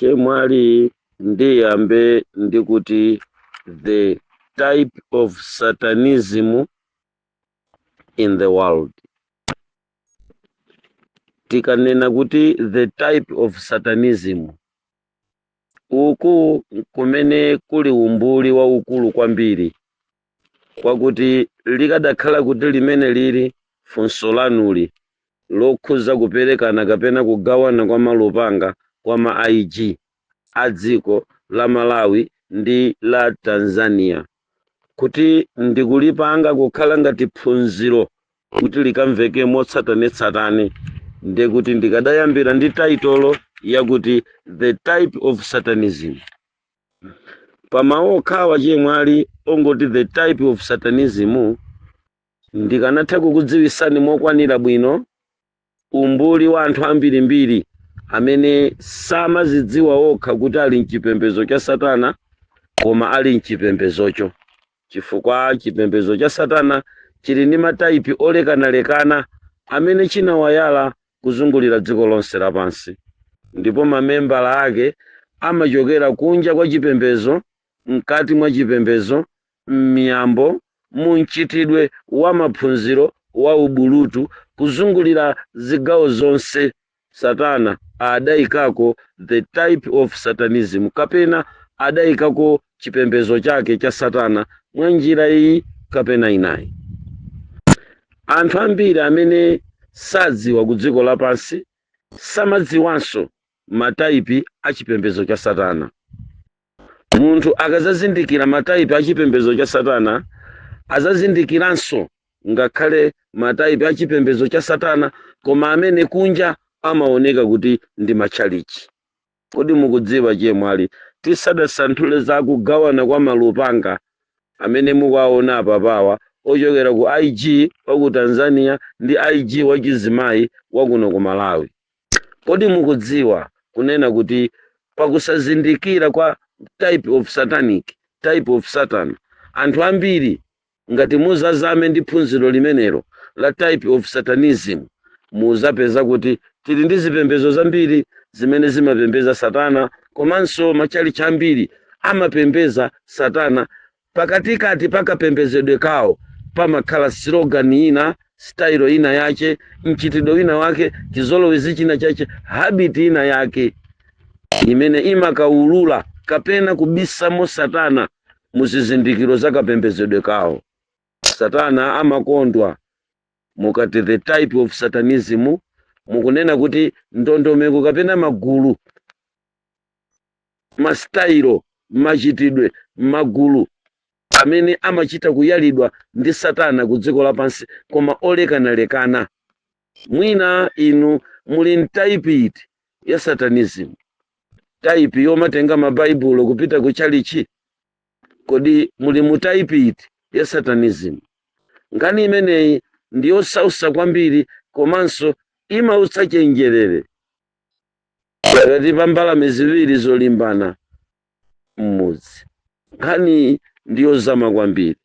Chemwali, ndiyambe ndikuti the type of satanism in the world. Tikanena kuti the type of satanism, uku kumene kuli umbuli waukulu kwambiri, kwakuti likadakhala kuti limene lili funso lanuli lokhuza kuperekana kapena kugawana kwa malupanga kwa ma IG a dziko la Malawi ndi la Tanzania, kuti ndikulipanga kukhala ngati phunziro kuti likamveke motsatanetsatane, ndekuti ndikadayambira ndi title yakuti the type of satanism. Pamawu okhawa, chemwali, ongoti the type of satanism, ndikanatha kukudziwisani mokwanira bwino umbuli wa anthu ambirimbiri amene samazidziwa okha kuti ali mchipembedzo cha satana, koma ali mchipembedzocho, chifukwa chipembedzo cha satana chili ndi ma type olekanalekana amene chinawayala kuzungulira dziko lonse lapansi, ndipo mamembala ake amachokera kunja kwa chipembedzo, mkati mwa chipembedzo, m'miyambo, mu mchitidwe wa maphunziro wa ubulutu. Kuzungulira zigawo zonse satana adayikako the type of satanism kapena adayikako chipembedzo chake cha satana mwa njira iyi kapena inayi. Anthu ambiri amene sadziwa ku dziko lapansi samadziwanso ma type a chipembedzo cha satana. Munthu akazazindikira ma type a chipembedzo cha satana, azazindikiranso ngakhale ma type a chipembedzo cha satana koma amene kunja amaoneka kuti ndi matchalichi. Kodi mukudziwa, chemwali, tisadasanthule za kugawana kwa malupanga amene mukuwaona apapawa ochokera ku IG wa ku Tanzania ndi IG wachizimayi wakuno ku Malawi, kodi mukudziwa kunena kuti pakusazindikira kwa type of satanic, type of satan, anthu ambiri ngati muzazame ndi phunziro limenelo la type of satanism, muzapeza kuti tili ndi zipembedzo zambiri zimene zimapembeza satana, komanso matchalichi ambiri amapembeza satana. Pakatikati pakapembezedwe kawo pamakhala slogan ina, style ina yache, mchitidwe wina wake, chizolowezi china chache, habit ina yake imene imakaulula kapena kubisamo satana muzizindikiro za kapembezedwe kawo. Satana amakondwa. Mukati the type of satanism, mukunena kuti ndondomeko kapena magulu, ma style, machitidwe, magulu amene amachita kuyalidwa ndi satana ku dziko lapansi koma olekanalekana. Mwina inu muli m type iti ya satanism? Type yomatenga mabaibulo kupita ku chalichi? Kodi muli mu type iti ya satanism? Nkhani imeneyi ndiyosausa kwambiri komanso imautsa chenjerere pakati pa mbalame ziwiri zolimbana mmudzi. Nkhani ndiyozama kwambiri.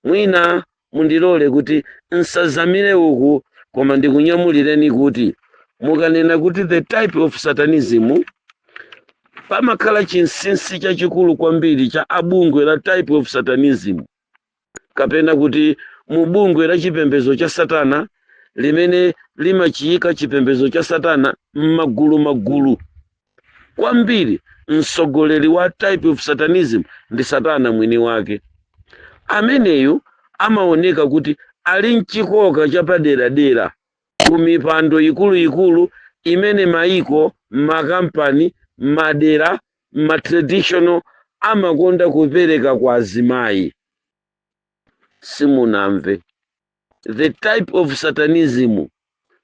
Mwina mundilole kuti nsazamire uku, koma ndikunyamulireni kuti mukanena kuti the type of satanism, pamakhala chinsinsi chachikulu kwambiri cha abungwe la type of satanism, kapena kuti mu bungwe la chipembedzo cha satana limene limachiyika chipembedzo cha satana m'magulu magulu kwambiri. Mtsogoleri wa type of satanism ndi satana mwini wake. Ameneyu amaoneka kuti ali mchikoka chapaderadera ku mipando ikuluikulu imene maiko, makampani, madera, ma traditional amakonda kupereka kwa azimayi. Simunamve. The type of satanism,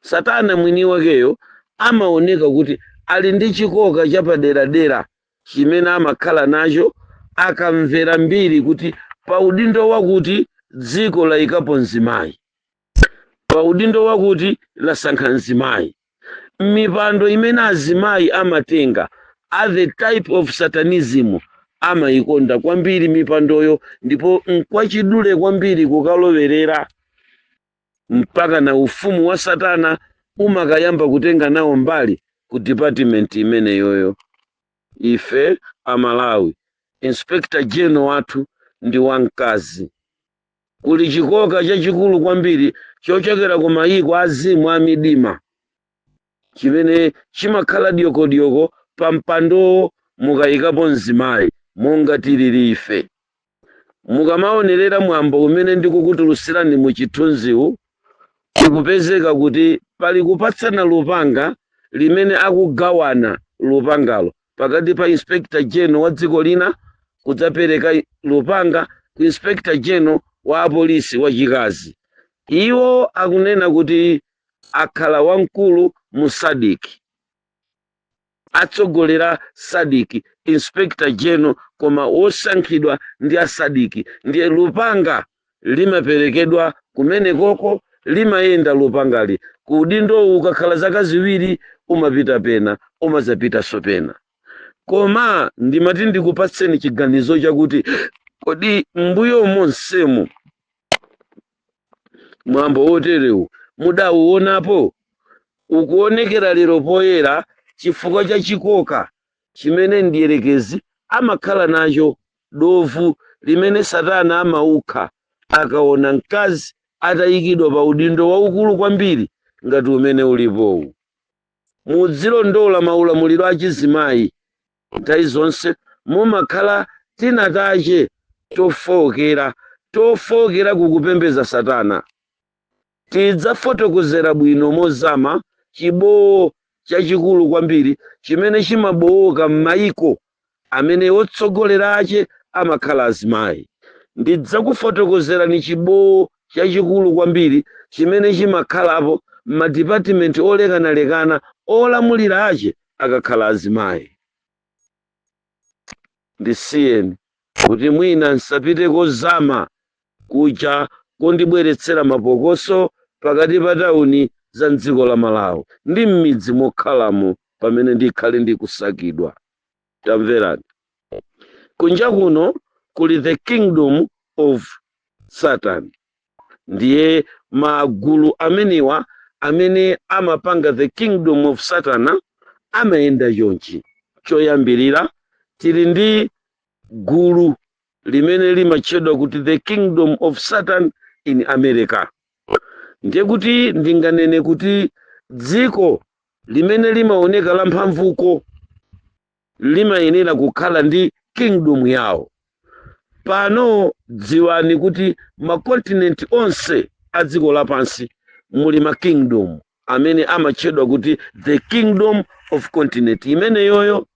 satana mwini wakeyo amaoneka kuti ali ndi chikoka chapaderadera chimene amakhala nacho akamvera mbiri kuti pa udindo wakuti dziko layikapo mzimayi, pa udindo wakuti lasankha mzimayi. Mipando imene azimayi amatenga a the type of satanism amayikonda kwambiri mipandoyo, ndipo nkwachidule kwambiri kukalowerera mpaka na ufumu wa satana umakayamba kutenga nawo mbali ku department imeneyoyo. Ife Amalawi, Inspector General wathu ndi wamkazi. Kuli chikoka chachikulu kwambiri chochokera ku mayiko azimu amidima chimene chimakhala dyokodyoko pa mpandowo mukayikapo mzimayi monga tilili ife. Mukamaonerera mwambo umene ndikukutulutsirani mu chithunziwu, tikupezeka kuti pali kupatsana lupanga limene akugawana lupangalo pakati pa Inspector General wa dziko lina kudzapereka lupanga ku Inspector General wa apolisi wachikazi. Iwo akunena kuti akhala wamkulu mu SADC, atsogolera SADC, Inspector General koma wosankhidwa ndi a SADC. Ndiye lupanga limaperekedwa kumenekoko, limayenda lupangali ku udindowu. Ukakhala zaka 2, umapita pena, umazapitanso pena. Koma ndimati ndikupatseni chiganizo chakuti kodi mbuyo monsemu mwambo woterewu mudauonapo? Ukuonekera lero poyera chifukwa cha chikoka chimene mdierekezi amakhala nacho, dovu limene Satana amaukha akaona mkazi atayikidwa pa udindo waukulu kwambiri ngati umene ulipowu. Mudzilondola maulamuliro achizimayi, nthawi zonse mumakhala tinatache tofowokera, tofowokera kukupembeza Satana. Tidzafotokozera bwino mozama chibowo chachikulu kwambiri chimene chimabowoka m'mayiko amene wotsogolera ache amakhala azimayi. Ndidzakufotokozerani chibowo chachikulu kwambiri chimene chimakhalapo m'madipatimenti olekanalekana olamulira ache akakhala azimayi. Ndisiyeni kuti mwina nsapite kozama kuja kondibweretsera mapokoso pakati pa tawuni za mdziko la Malawi ndi m'midzi mokhalamo pamene ndikhale ndikusakidwa. Tamverani, kunja kuno kuli the kingdom of Satan. Ndiye magulu amenewa amene amapanga the kingdom of Satan amayenda chonchi. Choyambirira, tili ndi gulu limene limatchedwa kuti the kingdom of Satan in America. Ndiye kuti ndinganene kuti dziko limene limaoneka la mphamvuko limayenera kukhala ndi kingdom yawo. Pano dziwani kuti makontinenti onse a dziko lapansi muli ma kingdom amene amatchedwa kuti the kingdom of continent imeneyoyo.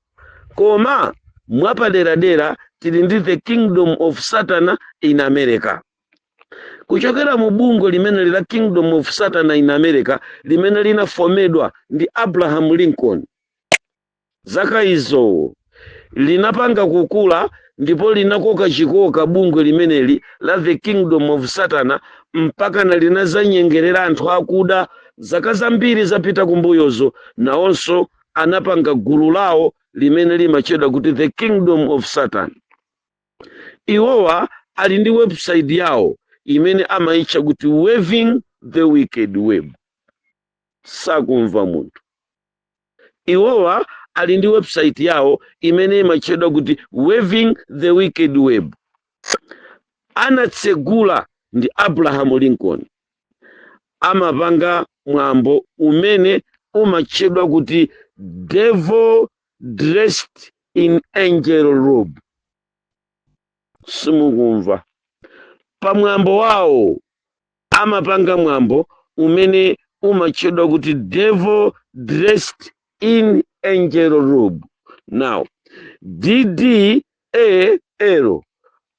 Koma mwapaderadera tili ndi the kingdom of Satan in America. Kuchokera mu bungwe limene la kingdom of Satan in America, limene linafomedwa ndi Abraham Lincoln zaka izo, linapanga kukula ndipo linakoka chikoka bungwe limeneli la the kingdom of Satan mpaka na linazanyengerera anthu akuda zaka zambiri zapita kumbuyozo. Nawonso anapanga gulu lawo limene limatchedwa kuti the kingdom of Satan. Iwowa ali ndi website yawo imene amayitcha kuti Weaving the Wicked Web. Sakumva munthu. Iwowa ali ndi website yawo imene imatchedwa kuti Weaving the Wicked Web. Anatsegula ndi Abraham Lincoln. Amapanga mwambo umene umatchedwa kuti devil dressed in angel robe. Simukumva. Pamwambo wawo amapanga mwambo umene umatchedwa kuti devil dressed in angel robe. Now, DDAL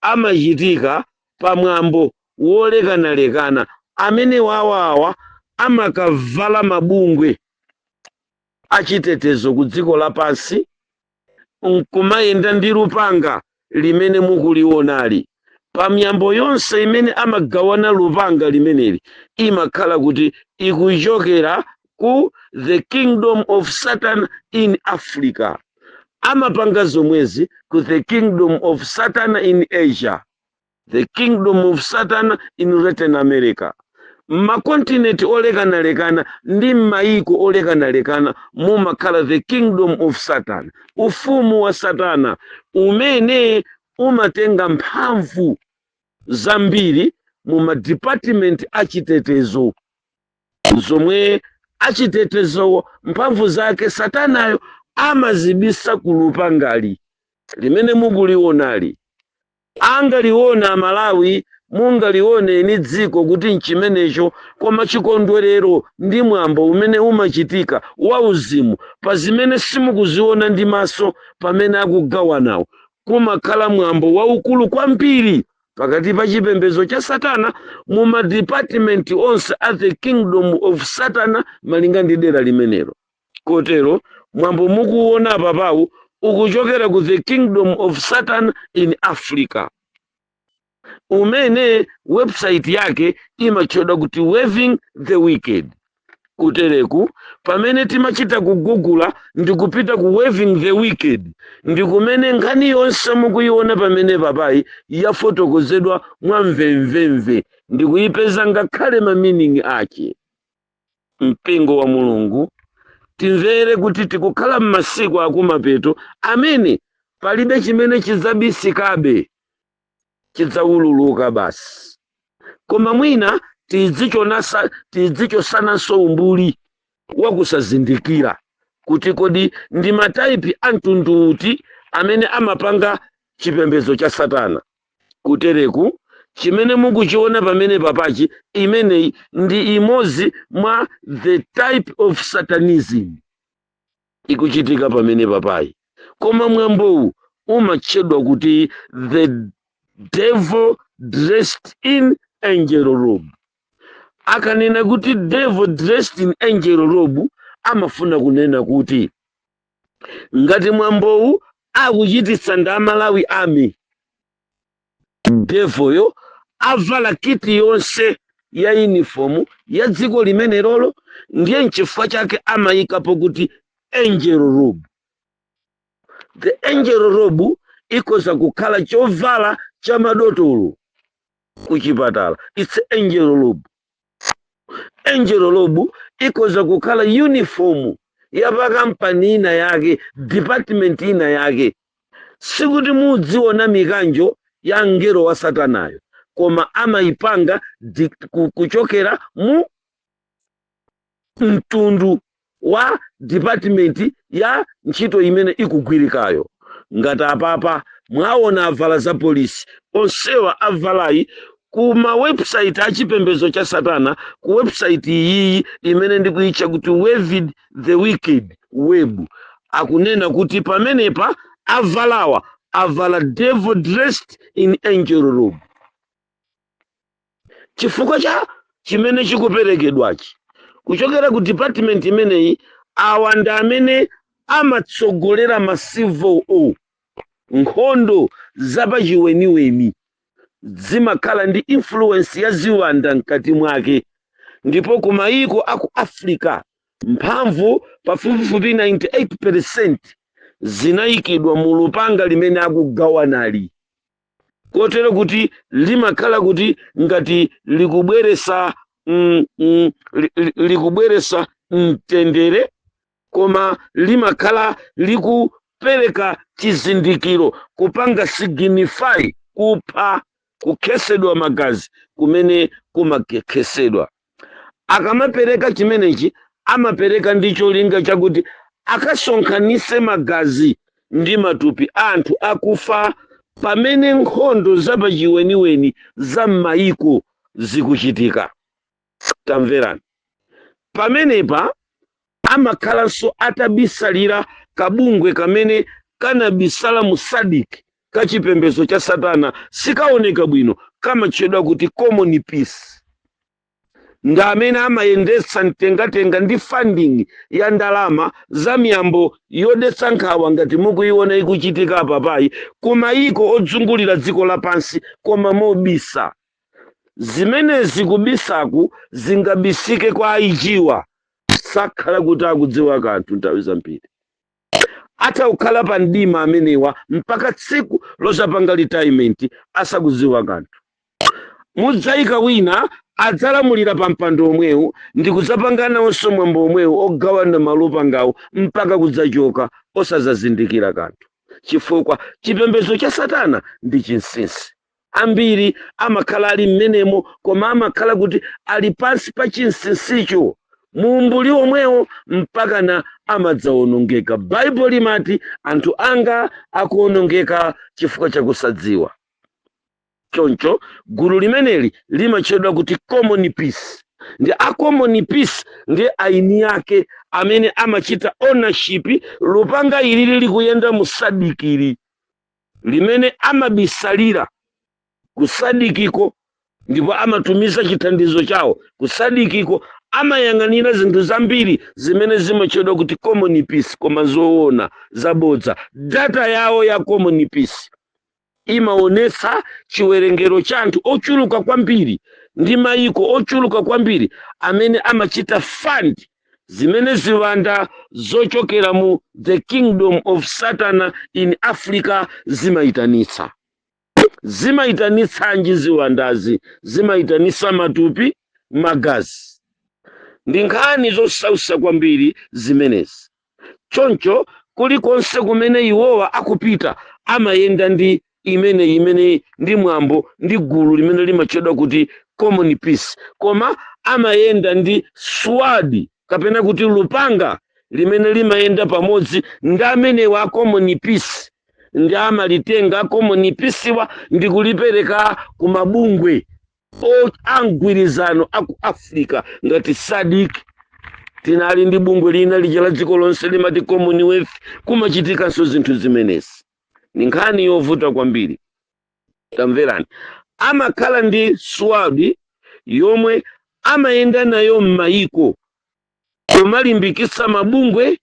amachitika pamwambo wolekanalekana amene wawawa amakavala mabungwe achitetezo ku dziko lapansi nkumayenda ndi lupanga limene mukulionali. Pamiyambo yonse imene amagawana lupanga limeneli imakhala kuti ikuchokera ku the kingdom of Satan in Africa. Amapanga zomwezi ku the kingdom of Satan in Asia, the kingdom of Satan in Latin America. M'makontinenti olekanalekana ndi m'mayiko olekanalekana mumakhala the kingdom of Satan, ufumu wa Satana umene umatenga mphamvu zambiri mu madipatimenti achitetezo, zomwe achitetezowo mphamvu zake Satanayo amazibisa ku lupangali limene mukulionali. Angaliona Amalawi, mungalione ni dziko kuti nchimenecho, koma chikondwerero ndi mwambo umene umachitika wauzimu pa zimene simukuziona ndi maso pamene akugawanawo, kumakhala mwambo waukulu kwambiri pakati pa chipembedzo cha Satana mu madipatimenti onse a the kingdom of Satana malinga ndi dera limenelo. Kotero mwambo mukuona apapawu ukuchokera ku the kingdom of Satan in Africa, umene website yake imatchedwa kuti Waving the Wicked. Kutereku pamene timachita kugugula ndi kupita ku Waving the Wicked, ndi kumene nkhani yonse mukuiona pamene papayi yafotokozedwa mwamvemvemve ndi kuyipeza ngakhale ma meaning ake. Mpingo wa Mulungu, timvere kuti tikukhala m'masiku akumapeto amene palibe chimene chidzabisikabe, chidzawululuka basi. Koma mwina tidzichosananso umbuli wakusazindikira kuti kodi ndi ma type a mtundu uti amene amapanga chipembedzo cha Satana. Kutereku chimene mukuchiona pamene papachi, imeneyi ndi imodzi mwa the type of satanism ikuchitika pamene papayi. Koma mwambowu umatchedwa kuti the devil dressed in angel robe. Akanena kuti devil dressed in angel robe, amafuna kunena kuti ngati mwambowu akuchititsa ndi Amalawi Army, devilyo avala kit yonse ya uniform ya dziko limene lolo. Ndiye nchifukwa chake amayikapo kuti angel robe. The angel robe ikhoza kukhala chovala cha madotolo kuchipatala, it's angel robe. Angel robe ikhoza kukhala uniform ya pakampani ina yake, department ina yake. Sikuti mudziona mikanjo ya mngelo wa Satanayo, koma amayipanga kuchokera mu mtundu wa department ya ntchito imene ikugwirikayo. Ngati apapa mwaona avala za polisi onsewa avalayi, ku ma website achipembedzo cha Satana, ku website iyiyi imene ndikuyitcha kuti Waving the Wicked web, akunena kuti pamenepa avalawa avala devil dressed in angel robe, chifukwa cha chimene chikuperekedwachi kuchokera ku department imeneyi. Awa ndi amene amatsogolera ma civil war, nkhondo zapachiweniweni zimakhala ndi influence ya ziwanda mkati mwake. Ndipo ku mayiko aku Africa mphamvu pafupifupi 98% zinayikidwa mu lupanga limene akugawanali, kotero kuti limakhala kuti ngati likubweresa likubweresa mtendere, koma limakhala likupereka chizindikiro, kupanga signify kupha, kukhesedwa magazi kumene kumakhesedwa. Akamapereka chimenechi, amapereka ndi cholinga chakuti akasonkhanise magazi ndi matupi anthu akufa pamene nkhondo zapachiweniweni za m'mayiko zikuchitika. Tamverani, pamenepa amakhalanso atabisalira kabungwe kamene kanabisala mu SADC kachipembedzo cha Satana, sikaoneka bwino, kamatchedwa kuti Common Peace. Ndi amene amayendetsa mtengatenga ndi funding ya ndalama za miyambo yodetsa nkhawa ngati mukuiona ikuchitika apapayi ku mayiko odzungulira dziko lapansi, koma mobisa. Zimenezi kubisaku zingabisike kwa aijiwa, sakhala kuti akudziwa kanthu. Nthawi zambiri atha kukhala pa mdima amenewa mpaka tsiku losapanga retirement asakudziwa kanthu. Mudzayika wina Adzalamulira pa mpando omwewu ndi kudzapanganawonso mwambo omwewu ogawana malupangawo mpaka kudzachoka osazazindikira kanthu, chifukwa chipembedzo cha satana ndi chinsinsi. Ambiri amakhala ali mmenemo, koma amakhala kuti ali pansi pa chinsinsicho muumbuli omwewo mpakana amadzawonongeka. Baibulo limati anthu anga akuwonongeka chifukwa chakusadziwa. Choncho gulu limeneli limatchedwa kuti Common Peace. Ndi a Common Peace ndi aini ake amene amachita ownership lupanga ilili likuyenda mu SADC-li, limene amabisalira ku SADC-ko ndipo amatumiza chithandizo chawo ku SADC-ko. Amayang'anira zinthu zambiri zimene zimatchedwa kuti Common Peace, koma zoona zabodza. Data yawo ya Common Peace imaonetsa chiwerengero cha anthu ochuluka kwambiri ndi mayiko ochuluka kwambiri amene amachita fund zimene ziwanda zochokera mu the kingdom of Satan in Africa zimayitanitsa. Zimayitanitsanji ziwandazi? Zimayitanitsa matupi, magazi. Ndi nkhani zosausa kwambiri zimenezi. Choncho kulikonse kumene iwowa akupita, amayenda ndi imene ndi mwambo ndi gulu limene limatchedwa kuti Common Peace, koma amayenda ndi sword kapena kuti lupanga limene limayenda pamodzi ndi amenewa a Common Peace, ndi amalitenga Common Peace wa ndi kulipereka ku mabungwe amgwirizano aku Africa ngati SADC. Tinali ndi bungwe lina lija la dziko lonse limati Commonwealth. Kumachitikanso zinthu zimenezi. Ni nkhani yovuta kwambiri. Tamverani, amakhala ndi sword yomwe amayenda nayo m'mayiko kumalimbikitsa mabungwe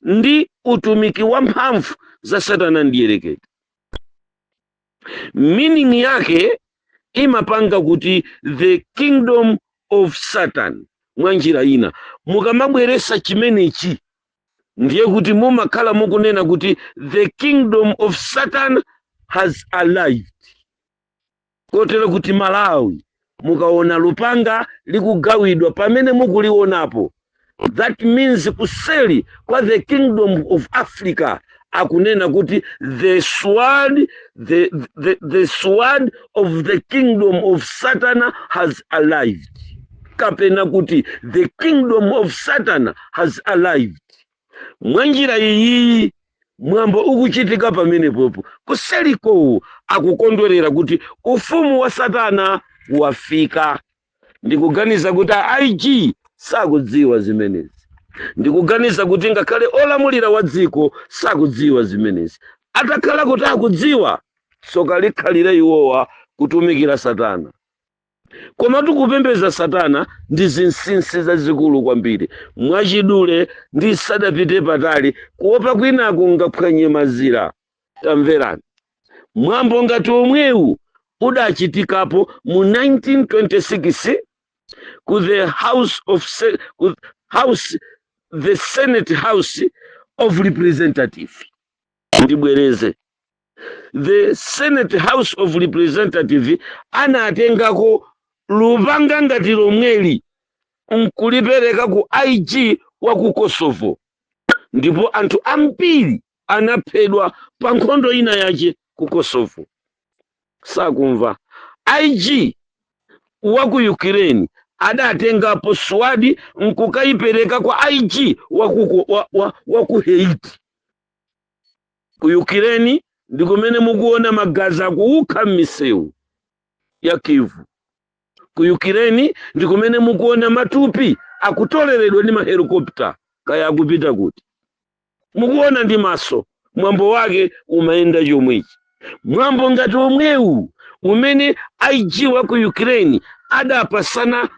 ndi utumiki wamphamvu za satana ndiyerekete. Meaning yake imapanga kuti the kingdom of Satan. Mwa njira ina, mukamabweresa chimenechi, ndiye kuti mumakhala mukunena kuti the kingdom of Satan has arrived, kotero kuti Malawi mukaona lupanga likugawidwa pamene mukulionapo, that means kuseli kwa the kingdom of Africa akunena kuti the sword of the kingdom of Satan has arrived, kapena kuti the kingdom of Satan has arrived. Mwanjira iyi, mwambo ukuchitika pamenepopo kuselikowu, akukondwerera kuti ufumu wa satana wafika. Ndikuganiza kuti IG sakudziwa zimenezi. Ndikuganiza kuti ngakhale olamulira wa dziko sakudziwa zimenezi. Atakhala kuti akudziwa, tsoka likhalire iwowa kutumikira satana. Koma tikupembeza satana ndi zinsinsi zazikulu kwambiri. Mwachidule, ndisadapite patali kuopa kwinaku ngaphwanye mazira, tamverani, mwambo ngati omwewu udachitikapo mu 1926 ku the house of ku house, the Senate House of Representative. Ndibwereze, the Senate House of Representative anatengako lupanga ngati lomweli nkulipereka ku IG wa ku Kosovo, ndipo anthu ambiri anaphedwa pa nkhondo ina yache ku Kosovo. Sakumva. IG wa ku Ukraine adatengapo sword nkukayipereka kwa IG wa ku Haiti. Ku Ukraine ndi kumene mukuona magazi akuukha m'misewu ya Kyiv. Ku Ukraine ndi kumene mukuona matupi akutoleredwa ndi mahelikopta, kaya akupita kuti, mukuona ndi maso. Mwambo wake umayenda chomwechi, mwambo ngati omwewu umene IG wa ku Ukraine adapasana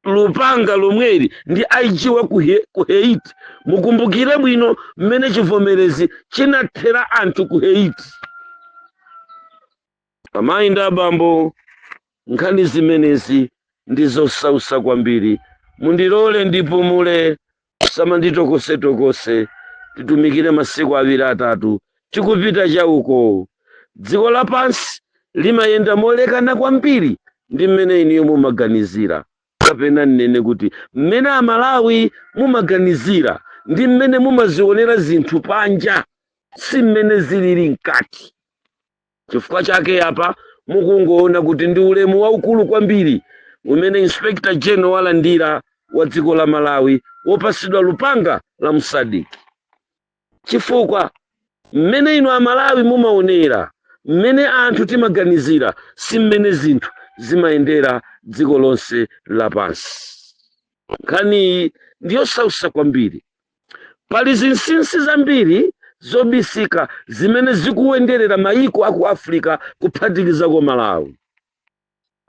lupanga lomweli ndi IG wa ku Haiti. Mukumbukire bwino mmene chivomerezi chinathera anthu ku Haiti. Amayi ndi abambo, nkhani zimenezi ndi zosausa kwambiri. Mundilole ndipumule, samanditokosetokose. Titumikire masiku 2 3, tikupita chauko. Dziko lapansi limayenda molekana kwambiri. Ndi mmene iniyo mumaganizira, kapena nnene kuti mmene Amalawi mumaganizira ndi mmene mumazionera zinthu panja si mmene zilili mkati. Chifukwa chake apa mukungoona kuti ndi ulemu waukulu kwambiri umene Inspector General walandira wa dziko la Malawi, wopasidwa lupanga la msadiki, chifukwa mmene inu Amalawi mumaonera, mmene anthu timaganizira, si mmene zinthu zimayendera dziko lonse lapansi. Nkhaniyi ndiyosausa kwambiri. Pali zinsinsi zambiri zobisika zimene zikuwenderera mayiko aku Africa, kuphatikizako Malawi.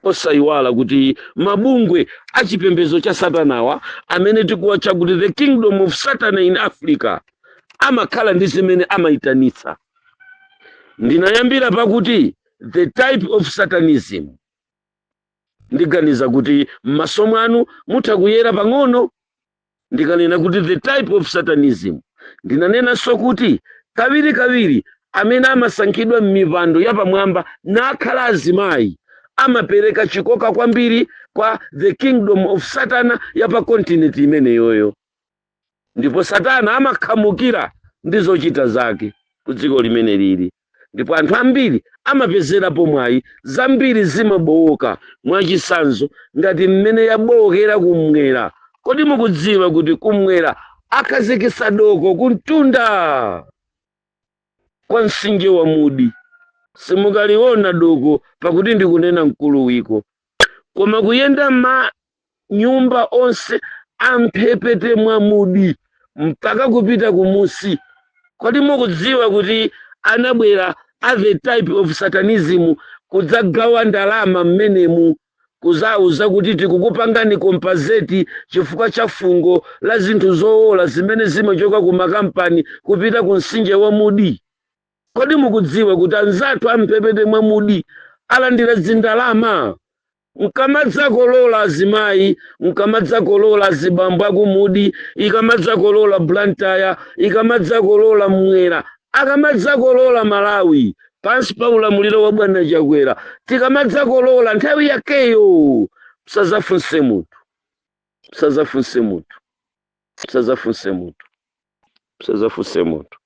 Osayiwala kuti mabungwe achipembedzo cha satanawa, amene tikuwatcha kuti the Kingdom of Satan in Africa, amakhala ndi zimene amayitanitsa. Ndinayambira pakuti the type of Satanism. Ndiganiza kuti m'maso mwanu mutha kuyera pang'ono ndikanena kuti the type of Satanism. Ndinanenanso kuti kawirikawiri amene amasankhidwa m'mipando yapamwamba nakhala azimayi amapereka chikoka kwambiri kwa the Kingdom of Satan ya pa continent imeneyoyo, ndipo Satana amakhamukira ndi zochita zake ku dziko limene lili, ndipo anthu ambiri amapezerapo mwayi, zambiri zimabowoka. Mwachisanzo, ngati mmene yabowokera kumwera. Kodi mukudziwa kuti kumwera akhazikitsa doko kumtunda kwa mtsinje wa Mudi? Simukaliona doko, pakuti ndikunena mkuluwiko, koma kuyenda ma nyumba onse amphepete mwa Mudi mpaka kupita kumusi. Kodi mukudziwa kuti anabwera a the type of Satanism kudzagawa ndalama mmenemu, kuzauza kuti tikukupangani compensate chifukwa cha fungo la zinthu zowola zimene zimachoka ku makampani kupita ku mtsinje wa Mudi? Kodi mukudziwa kuti anzathu amphepete mwa Mudi alandira zindalama? Mkamadzakolola azimayi, mkamadzakolola azibambo akumudi, ikamadzakolola Blantyre, ikamadzakolola Mwera, akamadzakolola Malawi pansi pa ulamuliro wa bwana Chakwera, tikamadzakolola nthawi yakeyo, msazafunse munthu, msazafunse munthu, msazafunse munthu, msazafunse munthu.